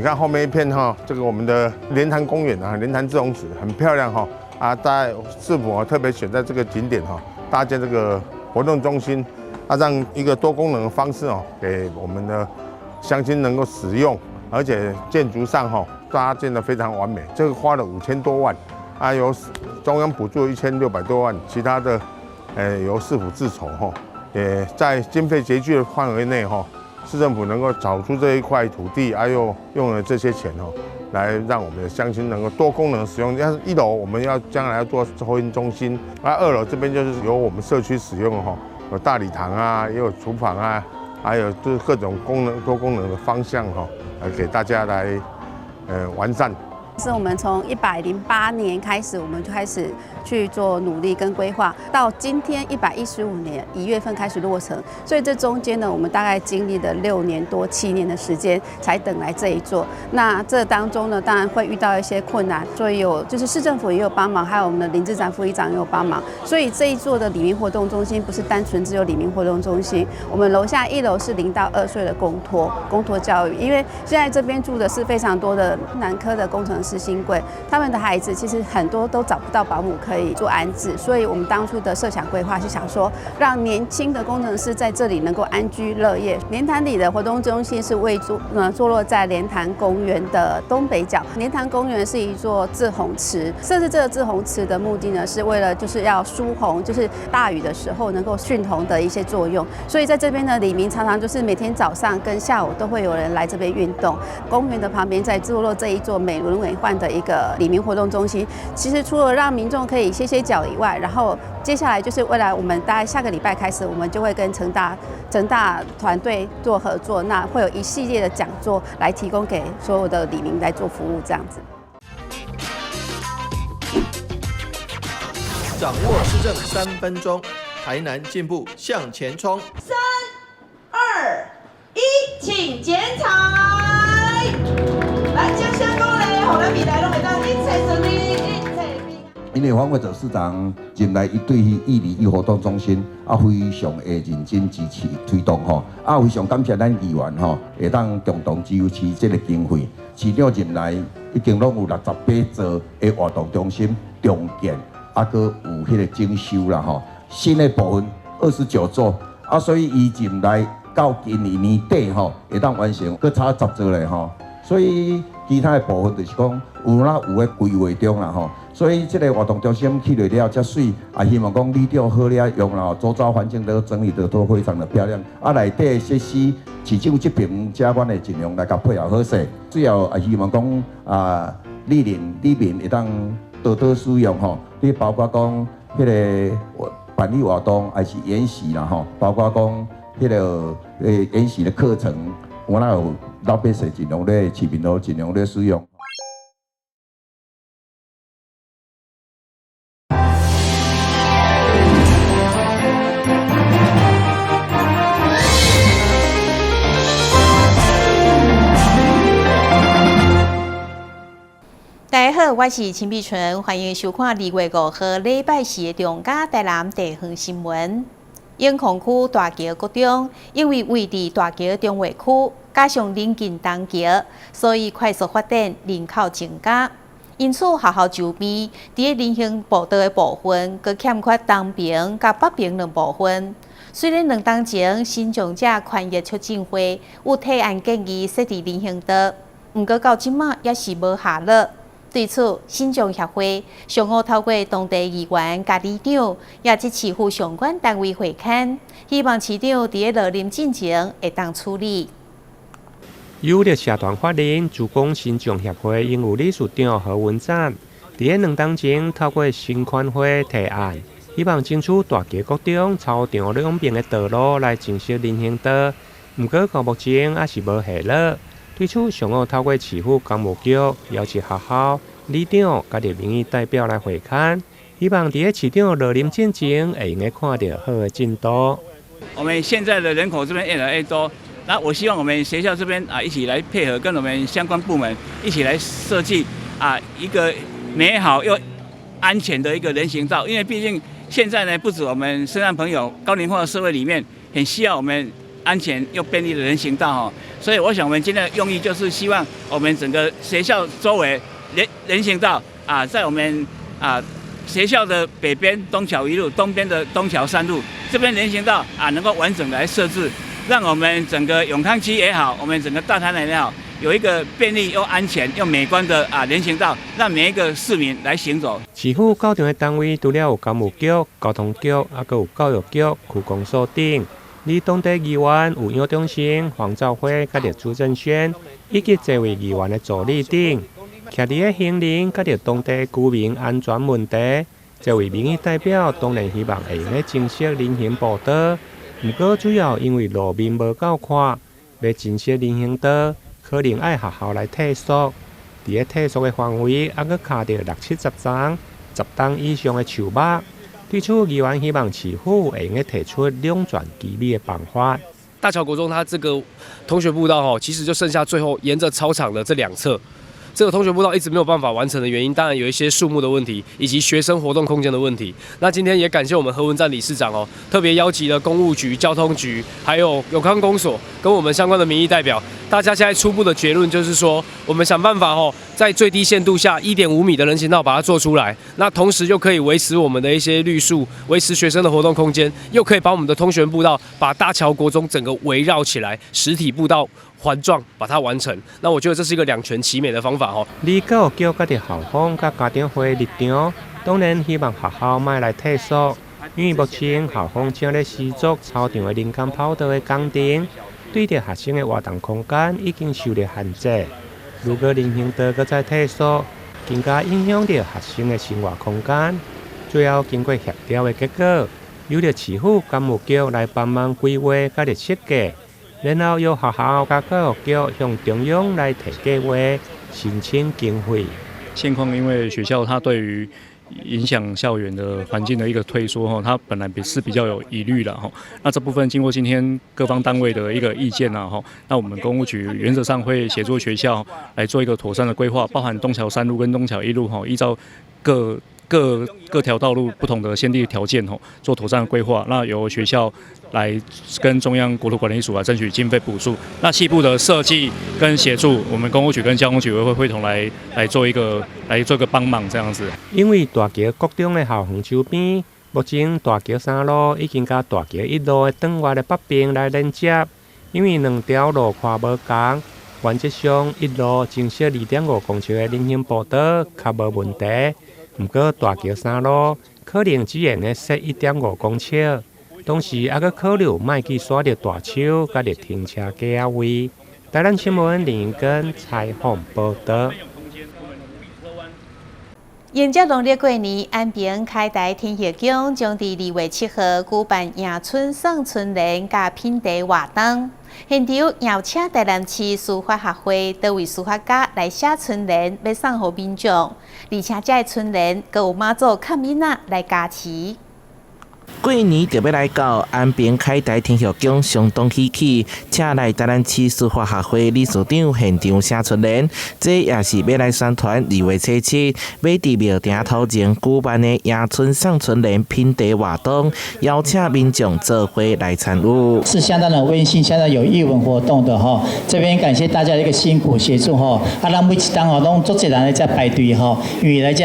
看後面一片哈，這個我們的蓮潭公園啊，蓮潭滯洪池很漂亮哈。啊，在市府啊特別選在這個景點哈，搭建這個活動中心，啊，讓一個多功能的方式哦，給我們的鄉親能夠使用，而且建築上哈搭建得非常完美。這個花了5000多萬，啊，由中央補助1600多萬，其他的，由市府自籌哈，也在經費拮據的範圍內哈，市政府能夠找出這一塊土地，啊，又用了這些錢哦，來讓我們的鄉親能夠多功能使用。像一樓我們要將來要做托嬰中心，啊，二樓這邊就是由我們社區使用哈，有大禮堂啊，也有廚房啊，還有就是各種功能多功能的方向哈，來給大家來完善。是我們從108年開始，我們就開始去做努力跟規劃，到今天115年1月份開始落成，所以這中間呢，我們大概經歷了6年多7年的時間，才等來這一座。那這當中呢，當然會遇到一些困難，所以有就是市政府也有幫忙，還有我們的林志展副議長也有幫忙。所以這一座的里民活動中心不是單純只有里民活動中心，我們樓下一樓是0到2歲的公托教育，因為現在這邊住的是非常多的南科的工程師新貴，他們的孩子其實很多都找不到保姆可以做安置，所以我們當初的設想規劃是想說，讓年輕的工程師在這裡能夠安居樂業。蓮潭里的活動中心是位坐落在蓮潭公園的東北角。蓮潭公園是一座滯洪池，設置這個滯洪池的目的呢，是為了就是要疏洪，就是大雨的時候能夠蓄洪的一些作用。所以在這邊呢，里民常常就是每天早上跟下午都會有人來這邊運動。公園的旁邊在坐落這一座美輪美奐的一個里民活動中心，其實除了讓民眾可以歇歇腳以外，然後接下來就是未來我們大概下個禮拜開始，我們就會跟成大團隊做合作，那會有一系列的講座來提供給所有的里民來做服務，這樣子。掌握市政3分鐘，台南進步向前衝。3、2、1，請剪彩。來，掌聲鼓勵，予咱未來攏會當一切順利，一切平安。因為黃偉哲市長進來，伊對彼一里一活動中心啊，非常的認真支持推動吼，啊，非常感謝咱議員吼，會當共同支持這個經費。市長任內已經攏有68座的活動中心重建，啊，閣有彼個整修啦吼。新的部分29座，啊，所以伊任內到今年年底吼，會當完成，閣差10座咧吼。所以其他的部分就是講有哪有咧規劃中啦吼。所以這個活動中心起落了遮媠，也希望講里長好咧用啦，周遭環境都整理得都非常的漂亮。啊，內底的設施，市長這邊遮阮會盡量來共配合好勢。最後也希望講啊，里鄰里民會當多多使用吼。你包括講彼個辦理活動，還是研習啦吼，包括講彼個研習的課程，我若有老百姓盡量咧，市民都盡量咧使用。大家好，我是陳碧純，歡迎收看2月5號禮拜四的中嘉台南地方新聞。永康區大橋國中，因為位佇大橋重劃區，加上鄰近東橋，所以快速發展，人口增加。因此，學校周邊佇咧人行步道的部分，閣欠缺東爿佮北爿兩部分。雖然2冬前身障者權益促進會有提案建議設置人行道，毋過到這馬猶是無下落。對此，身障協會上午透過當地議員佮里長，也及市府相關單位會勘，希望市長佇咧落任進前會當處理。有力社團法人主攻身障協會榮譽理事長何文贊，佇咧2冬前透過新權會提案，希望爭取大橋國中操場兩邊的道路來增設人行道，毋過到目前猶是無下落。對此，上午透過市府工務局邀請學校里長佮民意代表來會勘，希望佇咧市長落任進前會用得看著好的進度。我們現在的人口這邊越來越多，那我希望我們學校這邊啊一起來配合，跟我們相關部門一起來設計啊一個美好又安全的一個人行道，因為畢竟現在呢，不止我們身障朋友，高齡化的社會裡面很需要我們安全又便利的人行道哦。所以我想我們今天的用意就是希望我們整個學校周圍人行道啊，在我們啊學校的北邊東橋一路，東邊的東橋三路這邊人行道啊，能夠完整來設置，讓我們整個永康區也好，我們整個大台南也好，有一個便利又安全又美觀的啊人行道，讓每一個市民來行走。市府到場的單位除了有工務局、交通局，猶閣有教育局、區公所等。而當地議員有楊中生、黃兆輝、佮著朱正軒，以及這位議員的助理等，徛佇咧行人佮著當地居民安全問題。這位民意代表當然希望會用得增設人行步道，毋過主要因為路面無夠寬，欲增設人行道，可能愛學校來退縮。佇咧退縮的範圍，猶閣卡著六七十叢、10冬以上的樹木。對此，議員希望市府會用得提出兩全其美的辦法。大橋國中，它這個通學步道吼，其實就剩下最後沿着操場的這兩側。這個通學步道一直沒有辦法完成的原因，當然有一些樹木的問題，以及學生活動空間的問題。那今天也感謝我們何文贊理事長哦，特別邀集了工務局、交通局，還有永康公所跟我們相關的民意代表。大家現在初步的結論就是說，我們想辦法哦，在最低限度下，1.5米的人行道把它做出來，那同時又可以維持我們的一些綠樹，維持學生的活動空間，又可以把我們的通學步道，把大橋國中整個圍繞起來，實體步道環狀把它完成。那我覺得這是一個兩全其美的方法哦。而教育局佮著校方佮家長會立場，當然希望學校莫來退縮，因為目前校方正咧施作操場的人工跑道的工程，對著學生的活動空間已經受著限制。如果人行道閣再退縮，更加影響著學生的生活空間。最後經過協調的結果，由著市府工務局來幫忙規劃佮著設計，然後由學校佮教育局向中央來提計劃，申請經費。現況因為學校它對於影響校園的環境的一個退縮，哈，它本來是比較有疑慮的，哈。那這部分經過今天各方單位的一個意見啊，哈，那我們工務局原則上會協助學校來做一個妥善的規劃，包含東橋三路跟東橋一路，哈，依照各條道路不同的現地條件，吼，做妥善的規劃。那由學校來跟中央國土管理署來爭取經費補助。那細部的設計跟協助，我們工務局跟交通局會會同來做一個幫忙，這樣子。因為大橋國中的校園周邊，目前大橋三路已經佮大橋一路的轉彎的北邊來連接，因為兩條路寬無仝，原則上一路增設2.5公尺的人行步道較無問題。毋過大橋三路可能只會用得設1.5公尺，同時猶閣考慮莫去徙著大樹佮著停車格仔位。台南新聞林根採訪報導。迎接農曆過年，安平開台天后宮將佇2月7號舉辦迎春送春聯佮品茶活動。現場邀請台南市書法學會多位書法家來寫春聯，欲送予民眾。而且這个春聯，閣有媽祖崁印仔來加持。過年就欲來到，安平開台天后宮相當喜氣，請來台南市書法學會理事長現場寫春聯，這也是欲來宣傳2月初7欲佇廟埕頭前舉辦的迎春送春聯品茶活動，邀請民眾做伙來參與。是相當的溫馨，相當有藝文活動的哈。這邊感謝大家一個辛苦協助哈。啊，咱每一冬吼攏足濟人來遮排隊吼，因為來遮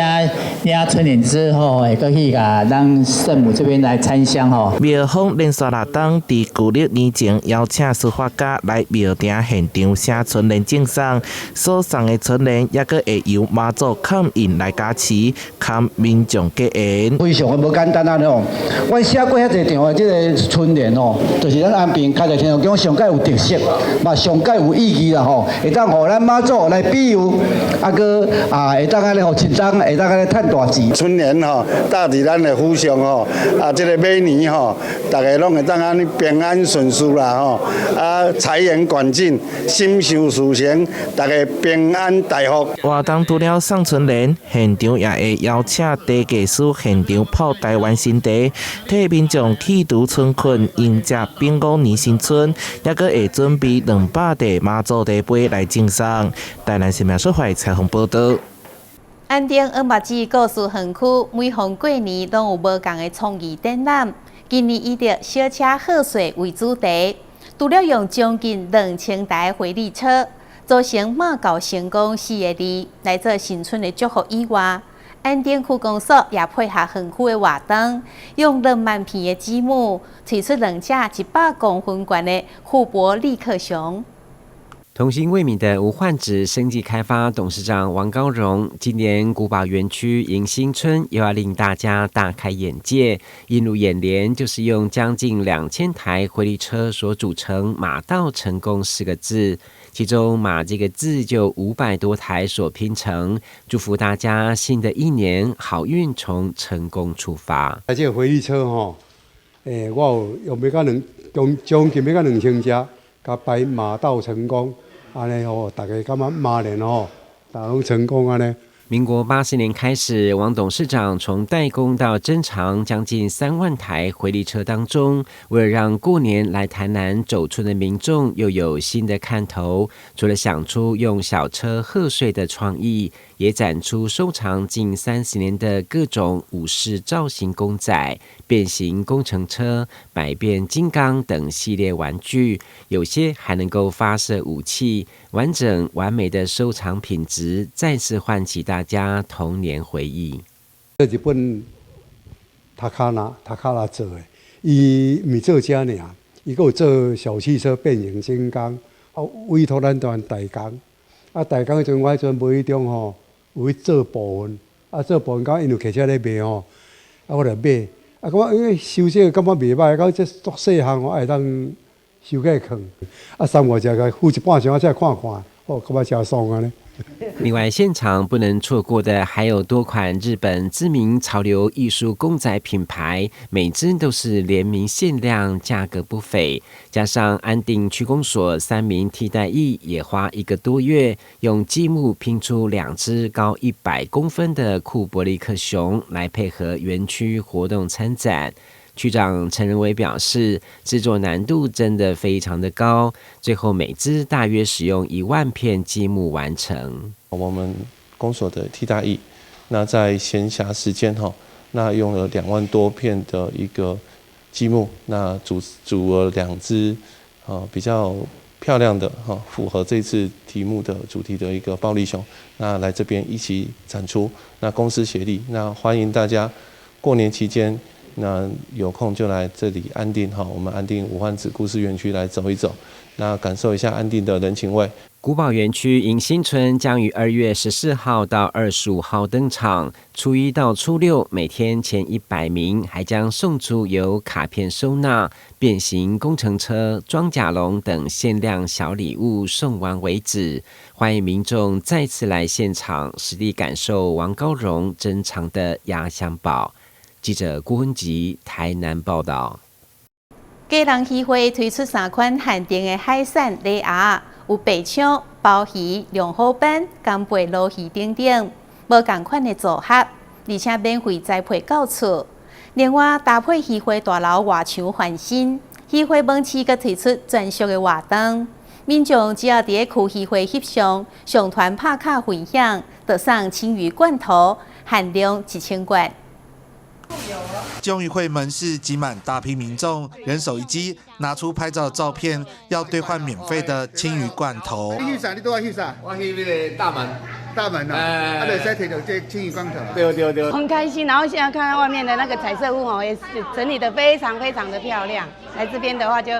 領春聯之後，會閣去共咱聖母這邊來參香吼。廟方連續六冬佇舊曆年前邀請書法家來廟埕現場寫春聯贈送，所送的春聯猶閣會由媽祖崁印來加持，堪民眾結緣。非常的無簡單啊！吼，阮寫過遐濟場的這个春聯吼，就是咱安平開台天后宮上蓋有特色，嘛上蓋有意義啦吼，會當予咱媽祖來庇佑，啊閣啊會當按呢予一冬會當按呢趁大錢。春聯吼，搭佇咱的府上吼，啊這个馬年吼，逐家攏會當按呢平安順遂啦吼，啊財源廣進，心想事成，逐家平安大福。活動除了送春聯，現場也會邀請茶藝師現場泡台灣新茶，替民眾去除春困，迎接丙午年新春，猶閣會準備200塊媽祖茶杯來贈送。台南新聞小懷採訪報導。安定黃目子故事園區每逢過年攏有無仝的創意展覽，今年以著小車賀歲為主題。除了用將近2000台回力車組成“馬到成功”四个字來做新春的祝福以外，安定區公所也配合園區的活動，用2萬片的積木推出兩隻100公分懸的庫伯力克熊。童心未泯的無患子生技開發董事長王高榮，今年古堡園區迎新春又要令大家大開眼界。映入眼簾就是用將近2000台回力車所組成“馬到成功”四個字，其中“馬”這個字就500多台所拼成。祝福大家新的一年好運從成功出發。啊，這個回力車吼，我有用欲到兩將將近欲到2000隻，共擺馬到成功。按呢吼，大家感覺馬年吼，大家攏成功按呢。民國80年開始，王董事長從代工到珍藏將近3萬台回力車當中，為了讓過年來台南走春的民眾又有新的看頭，除了想出用小車賀歲的創意，也展出收藏近30年的各種武士造型公仔、變形工程車、百變金剛等系列玩具，有些還能夠發射武器，完整完美的收藏品質，再次喚起大家童年回憶。這日本塔卡納塔卡拉做的，伊毋是做這爾，伊閣有做小汽車變形金剛，啊委託咱台灣代工，啊代工彼陣我彼陣無意中吼有去做部分，啊做部分到𪜶有客車咧賣吼，啊我就買，啊感覺收這個感覺袂䆀，感覺這足細項吼，會當收起來囥，啊三五隻共付一半錢，我才看看，哦感覺誠爽按呢。另外，現場不能錯過的還有多款日本知名潮流藝術公仔品牌，每隻都是聯名限量，價格不菲。加上安定區公所三名替代役也花一個多月，用積木拼出兩隻高100公分的庫伯利克熊，來配合園區活動參展。區長陳仁偉表示，製作難度真的非常的高，最後每隻大約使用1萬片積木完成。我們公所的替代役，那在閒暇時間哈，那用了2萬多片的一個積木，那組了兩隻啊比較漂亮的哈，符合這次題目的主題的一個暴力熊，那來這邊一起展出，那公私協力，那歡迎大家過年期間。那有空就來這裡安定哈，我們安定無患子故事園區來走一走，那感受一下安定的人情味。古堡園區迎新春將於2月14號到25號登場，初一到初六每天前100名還將送出由卡片收納、變形工程車、裝甲龍等限量小禮物，送完為止。歡迎民眾再次來現場實地感受王高榮珍藏的壓箱寶。記者郭文吉台南報道。基隆漁會推出三款限定的海產禮盒，有白鯧、鮑魚、龍虎斑、干貝、鱸魚等等，無仝款的組合，而且免費栽培到厝。另外搭配漁會大樓外牆翻新，漁會門市閣推出專屬的活動，民眾只要佇咧區漁會翕相，上傳拍卡分享，就送鯖魚罐頭，限量1000罐。基隆漁會門市擠滿大批民眾，人手一機，拿出拍照照片，要兌換免費的鯖魚罐頭。你翕啥？你拄仔翕啥？我翕彼个大門。大門啊，啊，就會使提著這鯖魚罐頭。對對對。很開心，然後現在看到外面的那個彩色屋哦，也是整理得非常非常的漂亮。來這邊的話就，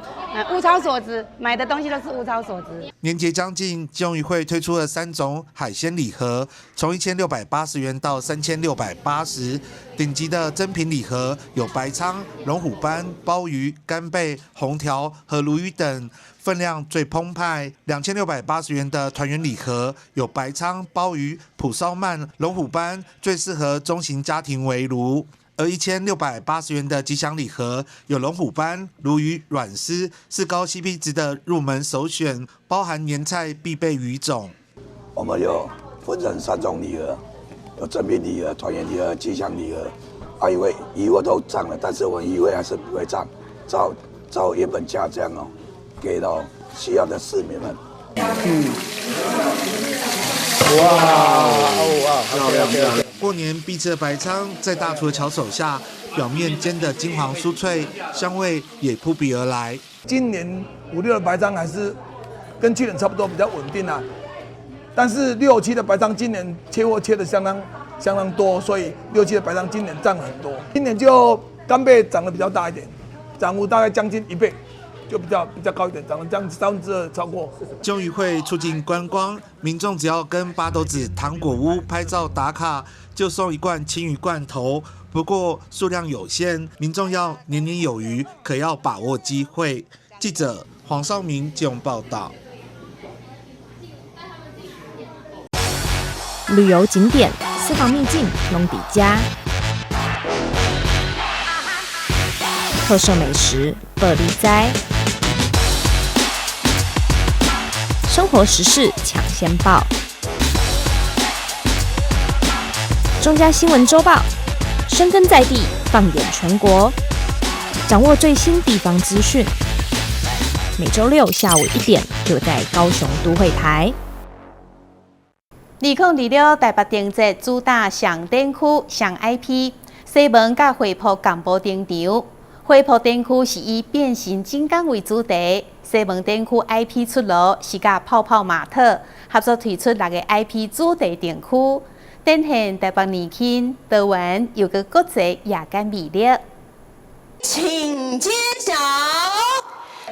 物超所值，買的東西都是物超所值。年節將近，基隆漁會推出了三種海鮮禮盒，從1680元到3680，頂級的珍品禮盒有白鯧、龍虎斑、鮑魚、干貝、紅條和鱸魚等，分量最澎湃。2680元的團圓禮盒有白鯧、鮑魚、蒲燒鰻、龍虎斑，最適合中型家庭圍爐。而1680元的吉祥禮盒有龍虎斑、鱸魚軟絲，是高 CP 值的入門首選，包含年菜必備魚種。我們有分成三種禮盒，有正品禮盒、團圓禮盒、吉祥禮盒。啊，因為魚貨都漲了，但是我們魚費還是不會漲，照照原本價這樣哦，給到需要的市民們。哇哇，漂亮漂亮！過年必吃的白鯧，在大廚的巧手下，表面煎得金黃酥脆，香味也撲鼻而來。今年五六的白鯧還是跟去年差不多，比較穩定啊。但是六七的白鯧今年切貨切得相當相當多，所以六七的白鯧今年漲很多。今年就干貝漲得比較大一點，漲幅大概將近一倍，就比較高一點，漲了將近2/3超過。中漁會促進觀光，民眾只要跟八斗子糖果屋拍照打卡，就送一罐鯖魚罐頭。不過數量有限，民眾要年年有餘，可要把握機會。記者黃少明金融報道。旅遊景點、私房秘境攏佇遮，特色美食報你知，生活時事搶先報，中嘉新聞週報，深耕在地，放眼全國，掌握最新地方資訊。每週六下午1點，就在高雄都會台。2026台北燈節主打上展區、上 IP，西門佮惠普同步登場。惠普展區是以變形金剛為主題，西門展區 IP 出爐是佮泡泡瑪特合作推出六个 IP 主題燈區，展現台北年輕多元又閣國際夜間魅力。請揭曉。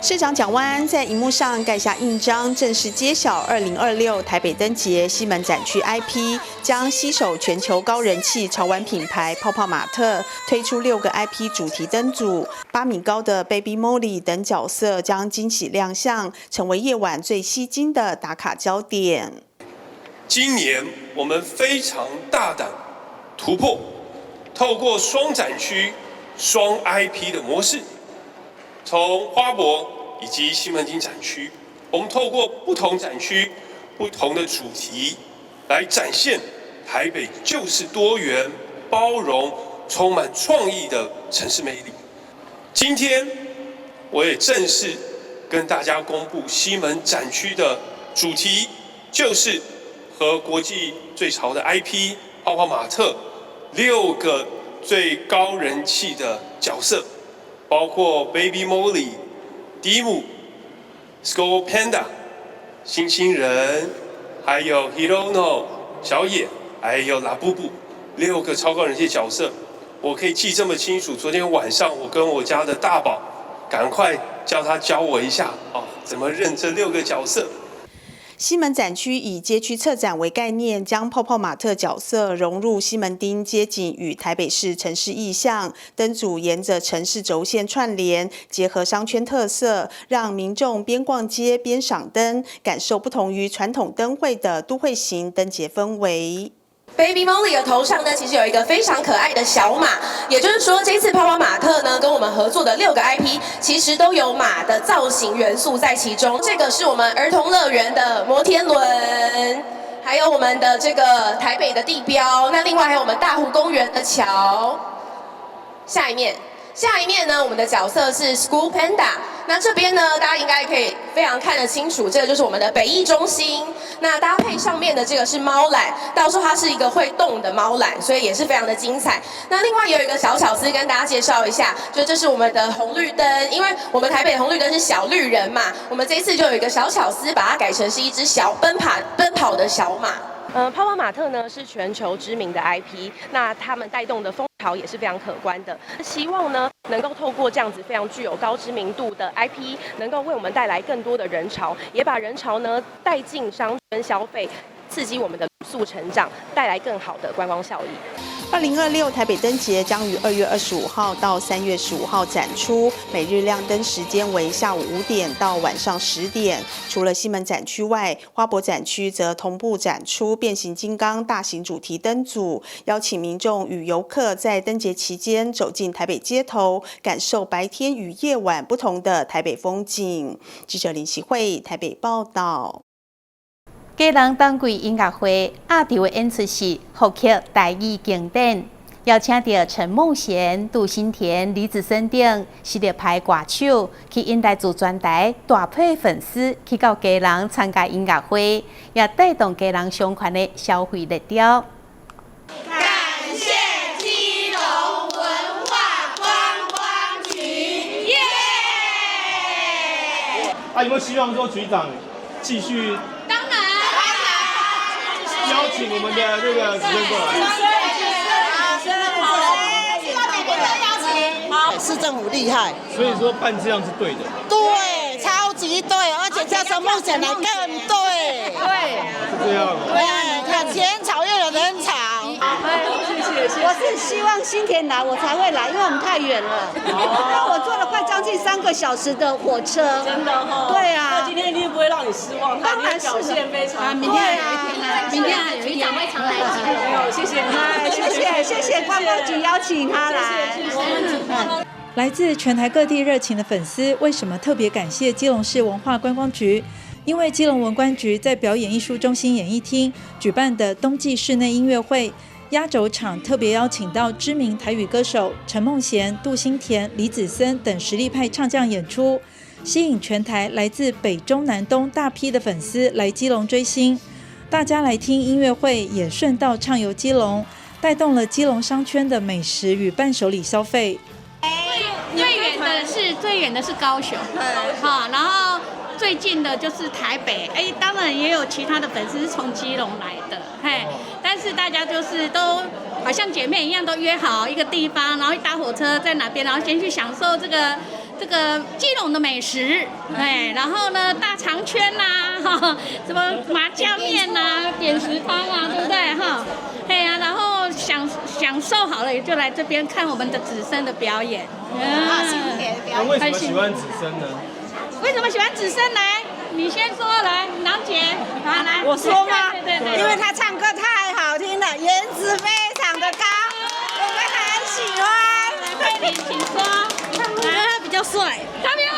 市長蔣萬安在螢幕上蓋下印章，正式揭曉2026台北燈節西門展區 IP 將攜手全球高人氣潮玩品牌泡泡瑪特，推出6個 IP 主題燈組，8米高的 Baby Molly 等角色將驚喜亮相，成為夜晚最吸睛的打卡焦點。今年我們非常大膽突破，透過雙展區、雙 IP 的模式。從花博以及西門町展區，我們透過不同展區、不同的主題，來展現台北就是多元、包容、充滿創意的城市魅力。今天，我也正式跟大家公布西門展區的主題，就是和國際最潮的 IP 泡泡瑪特6個最高人氣的角色。包括 Baby Molly、Dimoo、Skull Panda、星星人，還有 Hirono 小野，還有拉布布，6個超高人氣角色，我可以記這麼清楚。昨天晚上我跟我家的大寶，趕快叫他教我一下哦，怎麼認這6個角色。西門展區以街區策展為概念，將泡泡瑪特角色融入西門町街景與台北市城市意象，燈組沿着城市軸線串聯，結合商圈特色，讓民眾邊逛街邊賞燈，感受不同於傳統燈會的都會型燈節氛圍。 Baby Molly 的頭上呢，其實有一個非常可愛的小馬，也就是說，這次泡泡瑪特呢跟我們合作的6個 IP，其實都有馬的造型元素在其中。這個是我們兒童樂園的摩天輪，還有我們的這個台北的地標，那另外還有我們大湖公園的橋。下一面，下一面呢，我們的角色是 School Panda。那這邊呢，大家應該可以非常看得清楚，這個就是我們的北藝中心。那搭配上面的這個是貓纜，到時候它是一個會動的貓纜，所以也是非常的精彩。那另外也有一個小巧思跟大家介紹一下，就這是我們的紅綠燈，因為我們台北的紅綠燈是小綠人嘛，我們這一次就有一個小巧思，把它改成是一隻小奔跑的小馬。泡泡瑪特呢是全球知名的 IP，那他們帶動的風潮也是非常可觀的。希望呢能夠透過這樣子非常具有高知名度的 IP，能夠為我們帶來更多的人潮，也把人潮呢帶進商圈消費，刺激我們的速成長，帶來更好的觀光效益。2026台北燈節將於2月25號到3月15號展出，每日亮燈時間為下午5點到晚上10點。除了西門展區外，花博展區則同步展出變形金剛大型主題燈組，邀請民眾與遊客在燈節期間走進台北街頭，感受白天與夜晚不同的台北風景。記者林習慧台北報道。基隆冬季音樂會壓軸的演出是復刻台語經典，邀請著陳夢賢、杜新田、李子森等實力派歌手去引來自全台大批粉絲去到基隆參加音樂會，也帶動基隆商圈的消費熱潮。感謝基隆文化觀光局，耶！啊，有沒有希望說局長繼續？當然，邀請我們的這個子萱過來。好，希望每年都邀請。好，市政府厲害。所以說辦這樣是對的。對，超級對，而且叫陳夢賢來更對。對，是這樣。對，有錢吵又有人吵。我是希望新田來，我才會來，因為我們太遠了。因為我坐了快將近3個小時的火車。真的哈。對啊。那今天一定不會讓你失望。當然表現非常。啊，明天還有一天呢，明天還有一天。會常來。沒有，謝謝你，謝謝謝謝觀光局邀請他來。來自全台各地熱情的粉絲，為什麼特別感謝基隆市文化觀光局？因為基隆文觀局在表演藝術中心演藝廳舉辦的冬季室內音樂會壓軸場，特別邀請到知名台語歌手陳夢賢、杜心田、李子森等實力派唱將演出，吸引全台來自北中南東大批的粉絲來基隆追星。大家來聽音樂會，也順道暢遊基隆，帶動了基隆商圈的美食與伴手禮消費。最遠的是高雄，好，然後最近的就是台北，哎，當然也有其他的粉絲是從基隆來的，嘿，但是大家就是都好像姐妹一樣，都約好一個地方，然後一搭火車在哪邊，然後先去享受這個基隆的美食，哎，然後呢，大腸圈吶，哈，什麼麻醬麵吶，扁食湯啊，對不對？哈，嘿呀，然後享受好了，也就來這邊看我們的子萱的表演。嗯，那為什麼喜歡子萱呢？為什麼喜歡子萱？來，你先說來，郎姐，好來，我說嗎？對對對，因為他唱歌太好聽了，顏值非常的高，我們很喜歡。來，請說。他比較帥，他比較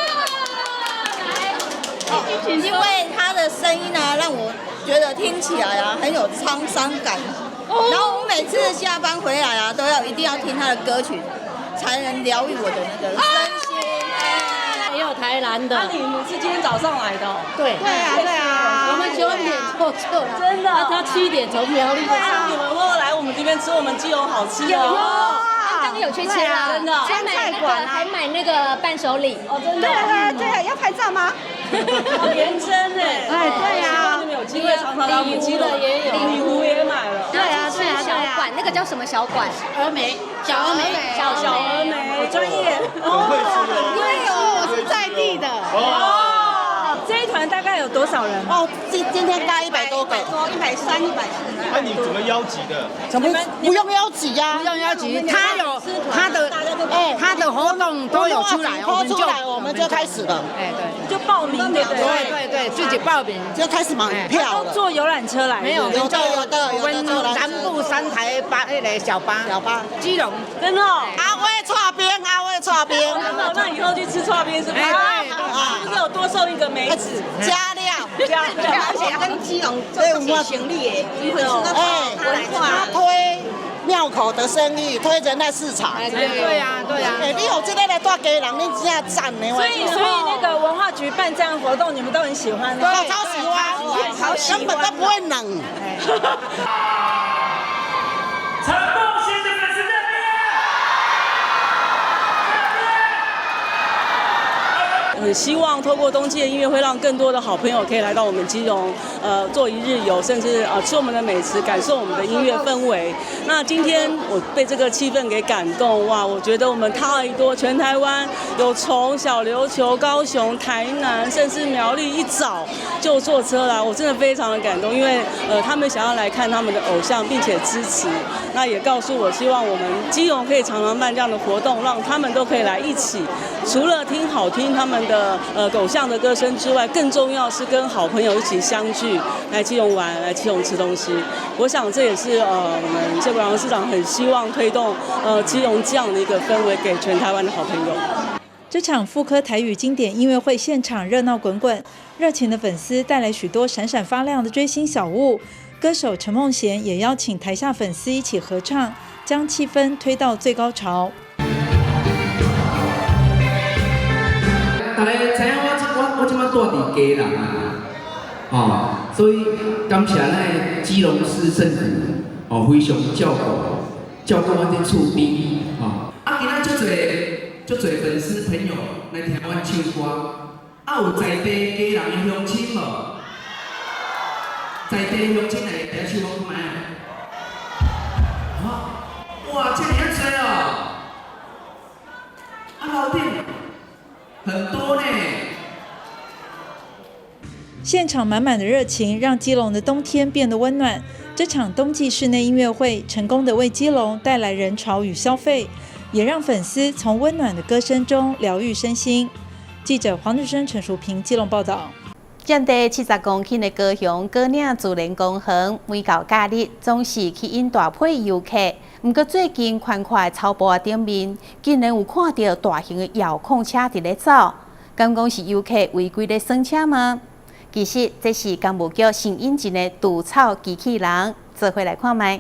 來，因為他的聲音呢，讓我覺得聽起來啊很有滄桑感。然後我每次下班回來啊，都要一定要聽他的歌曲，才能療癒我的那個身心。也有台南的。那你們是今天早上來的？對。對啊，對啊。我們9點就出來。真的。那他7點從苗栗。那你們會不會來我們這邊吃我們基隆好吃的？有。剛剛有去吃了，真的。還買那個，還買那個伴手禮。哦，真的。對啊，對啊，要拍照嗎？連真哎。哎，對啊。希望你們有機會常常來我們基隆。也有，禮壺也買了。對啊，對啊，小館那個叫什麼小館？峨眉，小峨眉，小峨眉，好專業。因為我是在地的。哦。這一團大概有多少人？哦，今天大概100多個， 130、140。那你怎麼邀集的？怎麼不用邀集呀？不用邀集，他有他的，哎，他的活動都有出來，出來我們就開始了。哎，對，就報名對對對對，自己報名就開始買票了。坐遊覽車來？沒有，有的有的，我們南部3台巴那個小巴，小巴，基隆，真的。阿威剉冰，阿威剉冰。那以後去吃剉冰是不是？是不是有多送一個梅子？加料，加料，而且跟基隆做生意的，哎，他推廟口的生意，推仁愛市場。對呀，對呀。哎，你有這個來帶家人，你真正讚的。所以那個文化局辦這樣活動，你們都很喜歡。對，超喜歡，根本都不會冷。陳夢賢的粉絲這邊。很希望透過冬季的音樂會，讓更多的好朋友可以來到我們基隆，做一日遊，甚至吃我們的美食，感受我們的音樂氛圍。那今天我被這個氣氛給感動，哇！我覺得我們太多，全台灣有從小琉球、高雄、台南，甚至苗栗，一早就坐車來，我真的非常的感動，因為他們想要來看他們的偶像，並且支持。那也告訴我，希望我們基隆可以常常辦這樣的活動，讓他們都可以來一起，除了聽好聽他們的偶像的歌聲之外，更重要是跟好朋友一起相聚，來基隆玩，來基隆吃東西。我想這也是我們謝國樑市長很希望推動基隆這樣的一個氛圍給全台灣的好朋友。這場復刻台語經典音樂會現場熱鬧滾滾，熱情的粉絲帶來許多閃閃發亮的追星小物。歌手陳夢賢也邀請台下粉絲一起合唱，將氣氛推到最高潮。大家知影我這擺住佇基隆啊，哦，所以感謝咱的基隆市政府，哦，非常照顧，照顧阮這厝邊，哦。啊，今仔足濟足濟粉絲朋友來聽阮唱歌，啊，啊，有在地基隆的乡亲无？在地乡亲来举手看覓啊？哇，這爾仔濟哦！啊，樓頂很多呢。現場滿滿的熱情，讓基隆的冬天變得溫暖。這場冬季室內音樂會成功的為基隆帶來人潮與消費，也讓粉絲從溫暖的歌聲中療癒身心。記者黃志生、陳淑平基隆報道。佔地70公頃的高雄果嶺自然公園，每到假日總是吸引大批遊客。毋過最近寬闊的草坡頂面，竟然有看著大型的遙控車佇咧走，敢講是遊客違規咧耍車嗎？其實這是工務局新引進的除草機器人，做伙來看覓。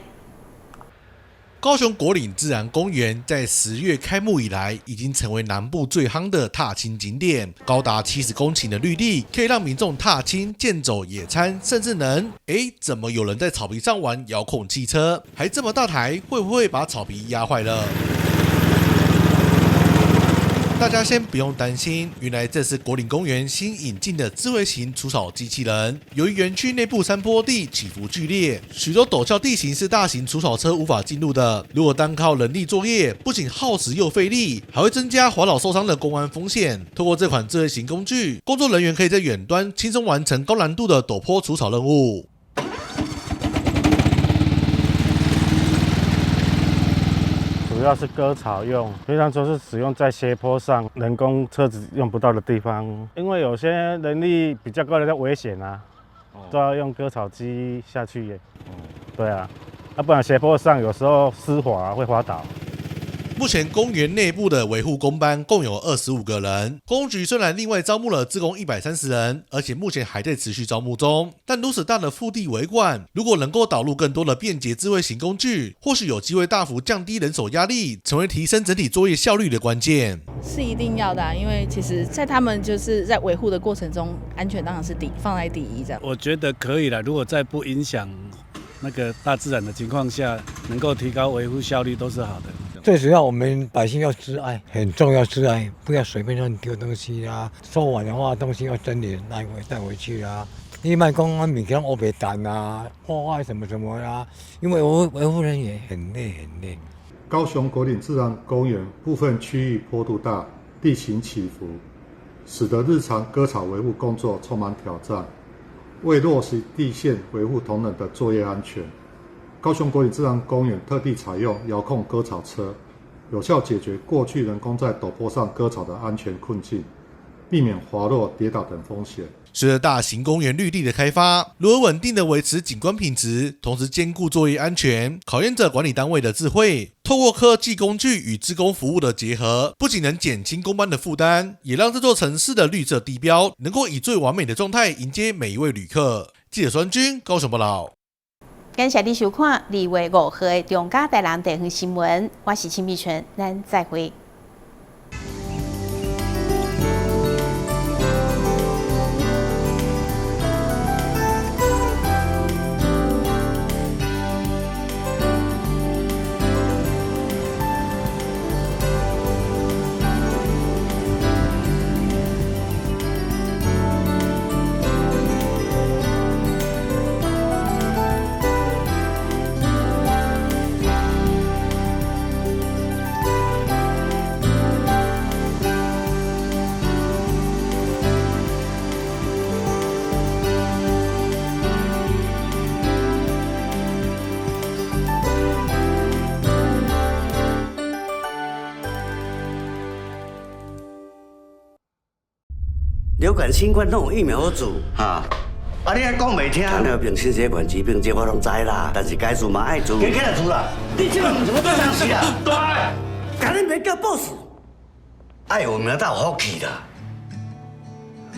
高雄果嶺自然公園在10月開幕以來，已經成為南部最夯的踏青景點。高達70公頃的綠地，可以讓民眾踏青、健走、野餐，甚至能……哎，怎麼有人在草皮上玩遙控汽車？還這麼大台，會不會把草皮壓壞了？大家先不用擔心，原來這是果嶺公園新引進的智慧型除草機器人。由於園區內部山坡地起伏劇烈，許多陡峭地形是大型除草車無法進入的。如果單靠人力作業，不僅耗時又費力，還會增加滑倒受傷的工安風險。透過這款智慧型工具，工作人員可以在遠端輕鬆完成高難度的陡坡除草任務。主要是割草用，平常都是使用在斜坡上，人工車子用不到的地方。因為有些人力比較高的，危險啊，都要用割草機下去。對啊，啊不然斜坡上有時候濕滑會滑倒。目前公園內部的維護工班共有25個人，公局雖然另外招募了志工130人，而且目前還在持續招募中。但如此大的腹地維管，如果能夠導入更多的便捷智慧型工具，或許有機會大幅降低人手壓力，成為提升整體作業效率的關鍵。是一定要的啊，因為其實，在他們就是在維護的過程中，安全當然是放在第一這樣。我覺得可以了，如果在不影響那個大自然的情況下，能夠提高維護效率都是好的。最主要我們百姓要自愛，很重要自愛，不要隨便亂丟東西啊。收完的話，東西要整理帶回去啊。你莫講啊，物件烏白澹啊，破壞什麼什麼啊，因為維護人員很累很累。高雄果嶺自然公園部分區域坡度大，地形起伏，使得日常割草維護工作充滿挑戰。為落實地線維護同仁的作業安全，高雄果嶺自然公園特地採用遙控割草車，有效解決過去人工在陡坡上割草的安全困境，避免滑落、跌倒等風險。隨着大型公園綠地的開發，如何穩定的維持景觀品質，同時兼顧作業安全，考驗着管理單位的智慧。透過科技工具與志工服務的結合，不僅能減輕工班的負擔，也讓這座城市的綠色地標能夠以最完美的狀態迎接每一位旅客。記者孫軍高雄報道。感謝你收看2月5號的中嘉台南地方新聞，我是陳美純，咱再會。流感、新冠攏有疫苗好治，哈。啊，你按講袂聽，糖尿病、心血管疾病，這我攏知啦。但是該治嘛愛治，加起來治啦。你這個毋是欲做啥事啊？對，共你袂叫 boss，愛有名才有福氣啦。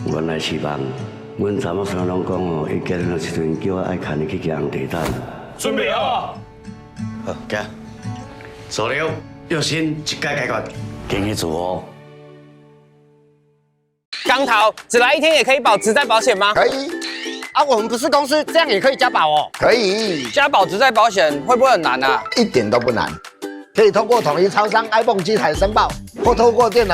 原來是夢，阮查某孫攏講哦，伊結婚的時陣叫我愛牽伊去騎紅地毯。準備好。好，行。數了，藥心一解解決，經去做哦。剛頭只來一天也可以保職災保險嗎？可以。啊，我們不是公司，這樣也可以加保哦。可以。加保職災保險會不會很難啊？一點都不難，可以通過統一超商 iPhone 機台申報，或透過電腦。